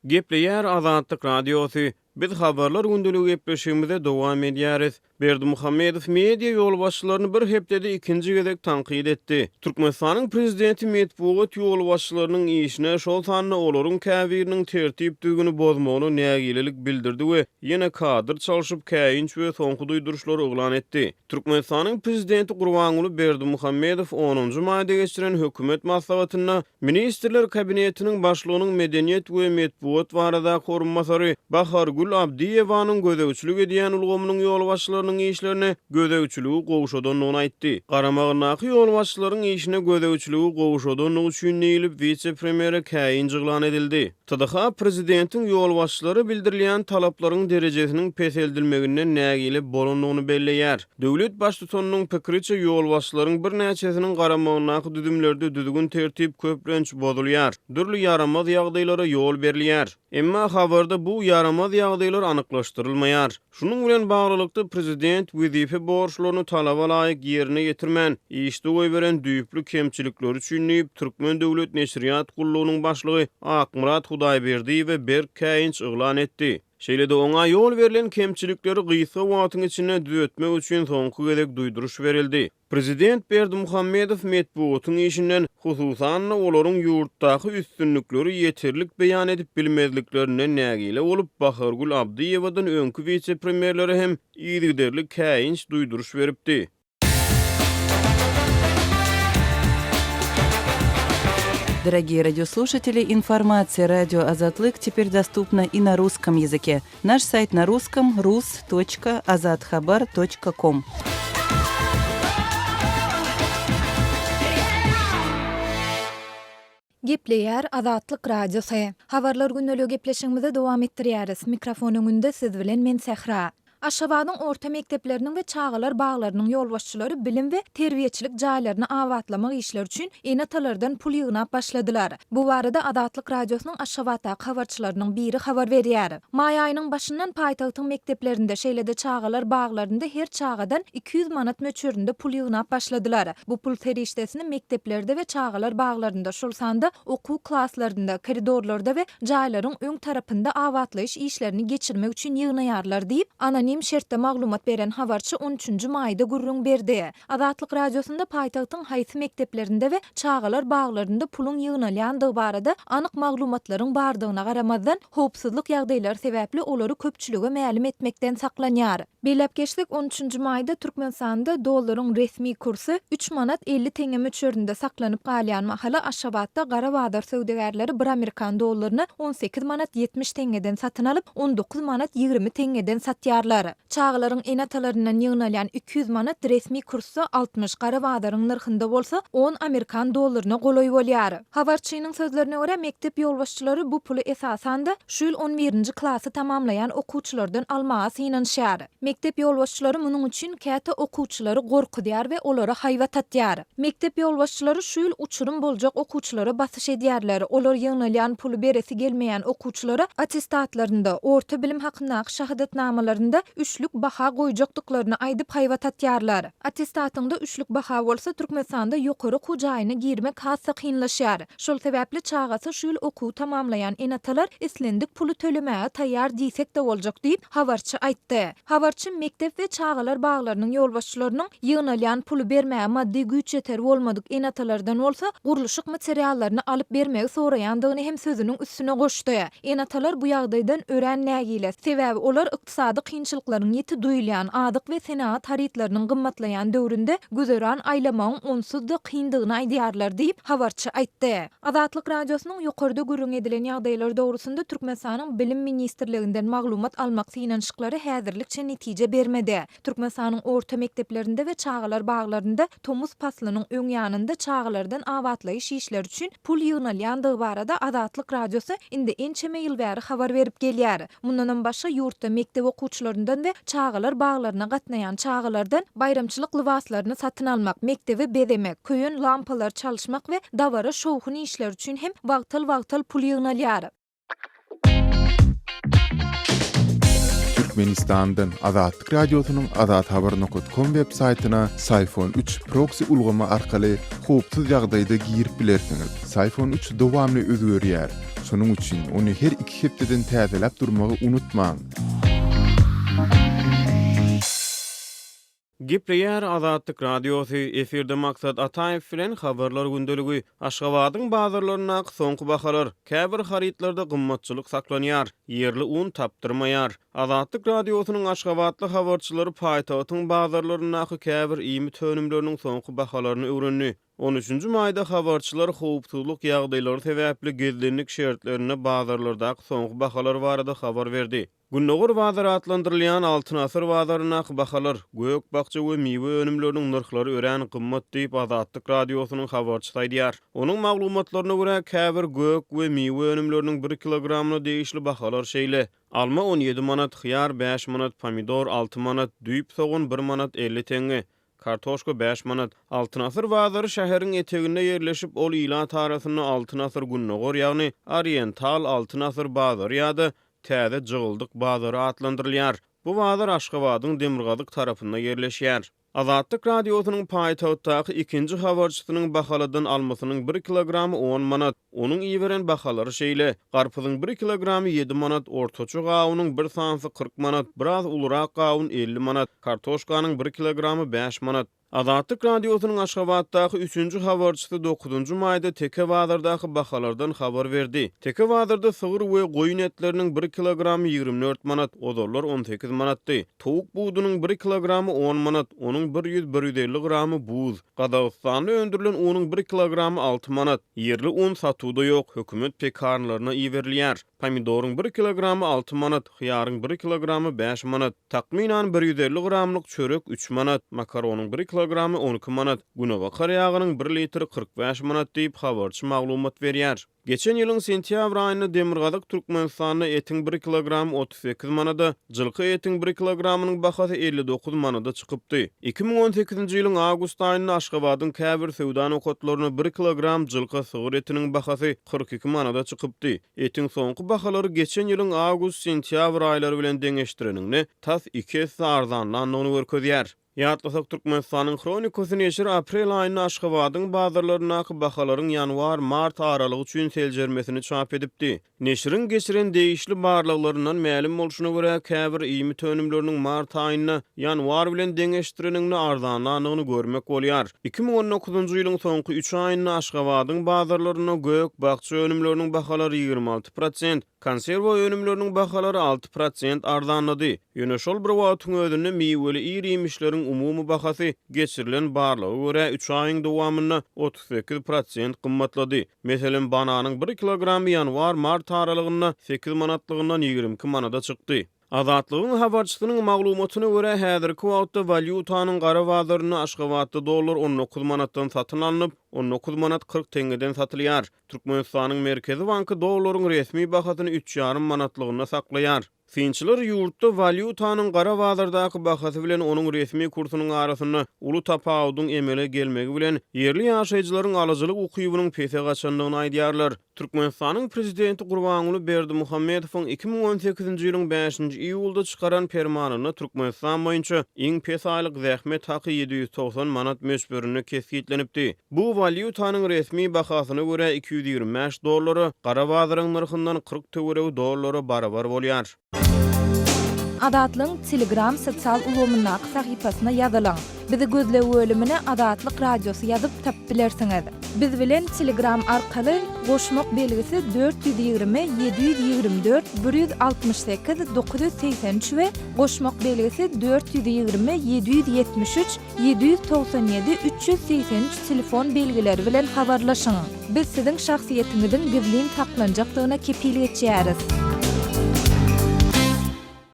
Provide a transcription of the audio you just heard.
Gepleýär Azatlyk Radiosy, Biz Habarlar gündeligi gepleşigimize dowam edýäris. Berdimuhamedow media ýolbaşçylaryny bir hepdede ikinji gezek tankyt etdi. Türkmenistanyň prezidenti metbugat ýolbaşçylarynyň işine, şol sanda olaryň käbiriniň tertip-düzgüni bozmagyna nägilelik bildirdi we ýene kadr çalşyp, käýinç we soňky duýduryşlary yglan etdi. Türkmenistanyň prezidenti Gurbanguly Berdimuhamedow onunjy maýda geçiren hökümet maslahatynda Ministrler Kabinetiniň Başlygynyň medeniýet we metbugat baradaky orunbasary Bahargül Abdyýewanyň gözegçilik edýän ulgamynyň ýolbaşçylarynyň işlerine gözegçiligi gowşadandygyny aýtdy. Garamagyndaky ýolbaşçylaryň işine gözegçiligi gowşadandygy üçin diýlip, wise-premýere käýinç yglan edildi. TDH prezidentiň ýolbaşçylara bildirilýän talaplaryň derejesiniň peseldilmeginden nägile bolandygyny belleýär. Döwlet Baştutanynyň pikiriçe, ýolbaşçylaryň birnäçesiniň garamagyndaky düzümlerde düzgün-tertip köplenç bozulýar, dürli ýaramaz ýagdaýlara ýol berilýär. Emma habarda bu ýaramaz ýagdaýlar anyklaşdyrylmaýar. Şunuň bilen baglylykda, prezident wezipe borçlaryny talaba laýyk ýerine ýetirmän, işde goýberen düýpli kemçilikleri üçin diýip, Türkmen döwlet neşirýat gullugynyň başlygy Akmyrat Hudaýberdiýewe berk käýinç yglan etdi. Şeýle-de oňa ýol berlen kemçilikleri gysga wagtyň içinde düzetmek üçin soňky gezek duýduryş berildi. Prezident Berdimuhamedow metbugatyň işinden, hususan-da, olaryň ýurtdaky üstünlikleri ýeterlik beýan edip bilmezliklerinden nägile bolup, Bahargül Abdyýewadan öňki wise-premýerlere hem yzygiderli käýinç duýduryş beripdi. Дорогие радиослушатели, информация радио Азатлык теперь доступна и на русском языке. Наш сайт на русском rus.azathabar.com. Gepleýär Azatlyk Radiosy. Habarlar gündeligi gepleşigimizi dowam etdirýäris. Mikrofon öňünde siz bilen men Sähra. Aşgabadyň orta mekdepleriniň we çagalar baglarynyň ýolbaşçylary bilim we terbiýeçilik jaýlaryny abatlamak işleri üçin ene-atalardan pul ýygnap başladylar. Bu barada Azatlyk Radiosynyň Aşgabatdaky habarçylarynyň biri habar berýär. Maý aýynyň başyndan paýtagtyň mekdeplerinde, şeýle-de çagalar baglarynda her çagadan 200 manat möçberinde pul ýygnap başladylar. Bu pul serişdesini mekdeplerde we çagalar baglarynda, şol sanda okuw klaslarynda, koridorlarda we jaýlaryň öň tarapynda abatlaýyş işlerini geçirmek üçin ýygnaýarlar diýip, anonim şertde maglumat beren habarçy on üçünji maýda gürrüň berdi. Azatlyk Radiosynda paýtagtyň haýsy mekdeplerinde we çagalar baglarynda puluň ýygnalýandygy barada anyk maglumatlaryň bardygyna garamazdan, howpsuzlyk ýagdaýlary sebäpli olary köpçülige mälim etmekden saklanýar. Belläp geçsek, on üçünji maýda Türkmenistanda dollaryň resmi kursy üç manat 50 teňňe möçberinde saklanyp galýan mahaly Aşgabatda gara bazar söwdagärleri bir amerikan dollaryny 18 manat 70 teňňeden satyn alyp, 19 manat 20 teňňeden satýarlar. Çagalaryň ene-atalaryndan ýygnalýan 200 manat resmi kursda 60, gara bazaryň nyrhynda bolsa on amerikan dollaryna golaý bolýar. Habarçynyň sözlerine görä, mekdep ýolbaşçylary bu puly esasan-da, şu ýyl on birinji klasy tamamlaýan okuwçylardan almaga synanyşýar. Mekdep ýolbaşçylary munuň üçin käte okuwçylary gorkuzýar we olara haýbat atýar. Mekdep ýolbaşçylary şu ýyl uçurym boljak okuwçylara basyş edýärler. Olar ýygnalýan puly beresi gelmeýän okuwçylara attestatlarynda, orta bilim hakyndaky şahadatnamalarynda üçlük baha goýjakdyklaryny aýdyp haýbat atýarlar. Attestatyňda üçlük baha bolsa, Türkmenistanda ýokary okuw jaýyna girmek has-da kynlaşýar. Şol sebäpli çagasy şu ýyl okuwy tamamlaýan ene-atalar islendik puly tölemäge taýýar diýsek-de boljak diýip, habarçy aýtdy. Habarçy mekdep we çagalar baglarynyň ýolbaşçylarynyň ýygnalýan puly bermäge maddy güýçýeteri bolmadyk ene-atalardan bolsa gurluşyk materiallaryny alyp bermegi soraýandygyny hem sözüniň üstüne goşdy. Ene-atalar bu ýagdaýdan örän nägile, sebäbi olar ykdysady kynçylyklaryň ýiti duýulýan, azyk we senagat harytlarynyň gymmatlaýan döwründe güzeran aýlamagyň onsuz-da kyndygyny aýdýarlar diýip, habarçy aýtdy. Azatlyk Radiosynyň ýokarda gürrüň edilen ýagdaýlar dogrusynda Türkmenistanyň Bilim ministrliginden maglumat almak synanyşyklary häzirlikçe netije bermedi. Türkmenistanyň orta mekdeplerinde we çagalar baglarynda tomus paslynyň öň ýanynda çagalardan abatlaýyş işleri üçin pul ýygnalýandygy barada Azatlyk Radiosy indi ençeme ýyl bäri habar berip gelýär. Mundanam başga ýurtda mekdep okuwçylaryndan we çagalar baglaryna gatnaýan çagalardan baýramçylyk lybaslaryny satyn almak, mekdebi bezemek, köýen lampalary çalyşmak we dabara şowhun işleri üçin hem wagtal-wagtal pul ýygnalýar. Türkmenistandan Azatlyk Radiosynyň azathabar nokat kom web saýtyna Syfon üç proksi ulgamy arkaly howpsuz ýagdaýda girip bilersiňiz. Syfon üç dowamly özgerýär. Şonuň üçin ony her iki hepdeden täzeläp durmagy unutmaň. Gepleýär Azatlyk Radiosy, efirde Maksat Ataýew bilen Habarlar gündeligi. Aşgabadyň bazarlaryndaky soňky bahalar, käbir harytlarda gymmatçylyk saklanýar, ýerli un tapdyrmaýar. Azatlyk Radiosynyň aşgabatly habarçylary paýtagtyň bazarlaryndaky käbir iýmit önümleriniň soňky bahalaryny öwrendi. On üçünji maýda habarçylar howpsuzlyk ýagdaýlary sebäpli gizlinlik şertlerinde bazarlardaky soňky bahalar barada habar berdi. Gündogar bazary atlandyrylýan Altyn asyr bazaryndaky bahalar, gök-bakja we miwe önümleriniň nyrhlary örän gymmat diýip, Azatlyk Radiosynyň habarçysy aýdýar. Onuň maglumatlaryna görä, käbir gök we miwe önümleriniň bir kilogramyna degişli bahalar şeýle, Alma 17 manat, hyýar bäş manat, pomidor alty manat, düýp sogan bir manat 50 teňňe, kartoşka bäş manat. Altyn asyr bazary şäheriň eteginde ýerleşip, ol ilat arasynda Altyn asyr gündogar, ýagny Oriental Altyn asyr bazary ýa-da Täze Jygyldyk bazary atlandyrylýar. Bu bazar Aşgabadyň demirgazyk tarapynda ýerleşýär. Azatlyk Radiosynyň paýtagtdaky ikinji habarçysynyň bahaladan almasynyň bir kilogramy on manat. Onuň iberen bahalary şeýle, garpyzyň bir kilogramy ýedi manat, ortaça gawunyň bir sanysy 40 manat, biraz ulurak gawun 50 manat, kartoşkanyň bir kilogramy bäş manat. Azatlyk Radiosynyň Aşgabatdaky üçünji habarçysy dokuzynjy maýda Teke bazardaky bahalardan habar berdi. Teke bazarda sygyr we goýun etleriniň bir kilogramy 24 manat, ozallar 18 manatdy. Towuk budunyň bir kilogramy on manat, onuň bir ýüz-bir 150 gramy buz. Gazagystanda öndürilen unuň bir kilogramy alty manat. Ýerli un satuwda ýok, hökümet pekarnlaryna iberilýär. Pomidoryň bir kilogramy alty manat, hyýaryň bir kilogramy bäş manat. Takmynan 150 gramlyk çörek üç manat, makaronyň bir kilogramy 12 manat, günebakar ýagynyň bir litri 45 manat diýip, habarçy maglumat berýär. Geçen ýylyň sentýabr aýynda demirgazyk Türkmenistanda etiň bir kilogramy 38 manada, jylky etiň bir kilogramynyň bahasy 59 manada çykypdy. 2018-nji ýylyň awgust aýynda Aşgabadyň käbir söwda nokatlarynda bir kilogram jylka sygyr etiniň bahasy 42 manada çykypdy. Etiň soňky bahalary geçen ýylyň awgust-sentýabr aýlary bilen deňeşdireniňde, tas iki esse arzanlandygyny görkezýär. Ýatlasak, Türkmenistanyň Hronikasy neşiri aprel aýynda Aşgabadyň bazarlaryndaky bahalaryň ýanwar-mart aralygy üçin seljermesini çap edipdi. Neşiriň geçiren degişli barlaglaryndan mälim bolşuna görä, käbir iýmit önümleriniň mart aýynda ýanwar bilen deňeşdireniňde arzanlandygyny görmek bolýar. 2019-njy ýylyň soňky üç aýynda Aşgabadyň bazarlarynda gök-bakja önümleriniň bahalary 26 prosent, Konserwa önümleriniň bahalary 6% arzanlady. Ýöne şol bir wagtyň özünde miweli ir-iýmişleriň umumy bahasy geçirilen barlaga görä üç aýyň dowamynda 38% gymmatlady. Meselem, bananyň bir kilogramy ýanwar-mart aralygynda sekiz manatlygyndan 22 manada çykdy. Azatlygyň habarçysynyň maglumatyna görä, häzirki wagtda walýutanyň gara bazarynda Aşgabatda dollar 19 manatdan satyn alnyp, 19 manat 40 teňňeden satylýar. Türkmenistanyň Merkezi banky dollaryň resmi bahasyny üç ýarym manatlygynda saklaýar. Synçylar ýurtda walýutanyň gara bazardaky bahasy bilen onuň resmi kursunyň arasynda uly tapawudyň emele gelmegi bilen, ýerli ýaşaýjylaryň alyjylyk ukybynyň pese gaçandygyny aýdýarlar. Türkmenistanyň prezidenti Gurbanguly Berdimuhamedowyň 2018-nji ýylyň bäşinji iýulda çykaran permanynda Türkmenistan boýunça iň pes aýlyk zähmet haky 790 manat möçberinde kesgitlenipdi. Bu walýutanyň resmi bahasyna görä 225 dollara, gara bazaryň nyrhyndan 40 töweregi dollara barabar bolýar. Azatlygyň Telegram sosial ulgamyndaky sahypasyna ýazylyň. Bizi gözleg bölümine Azatlyk Radiosy ýazyp tapyp bilersiňiz. Biz bilen Telegram arkaly goşmak belgisi 420 724 168 983 we goşmak belgisi 420 773 797 383 telefon belgileri bilen habarlaşyň. Biz siziň şahsyýetiňiziň gizlin saklanjakdygyna kepil geçýäris.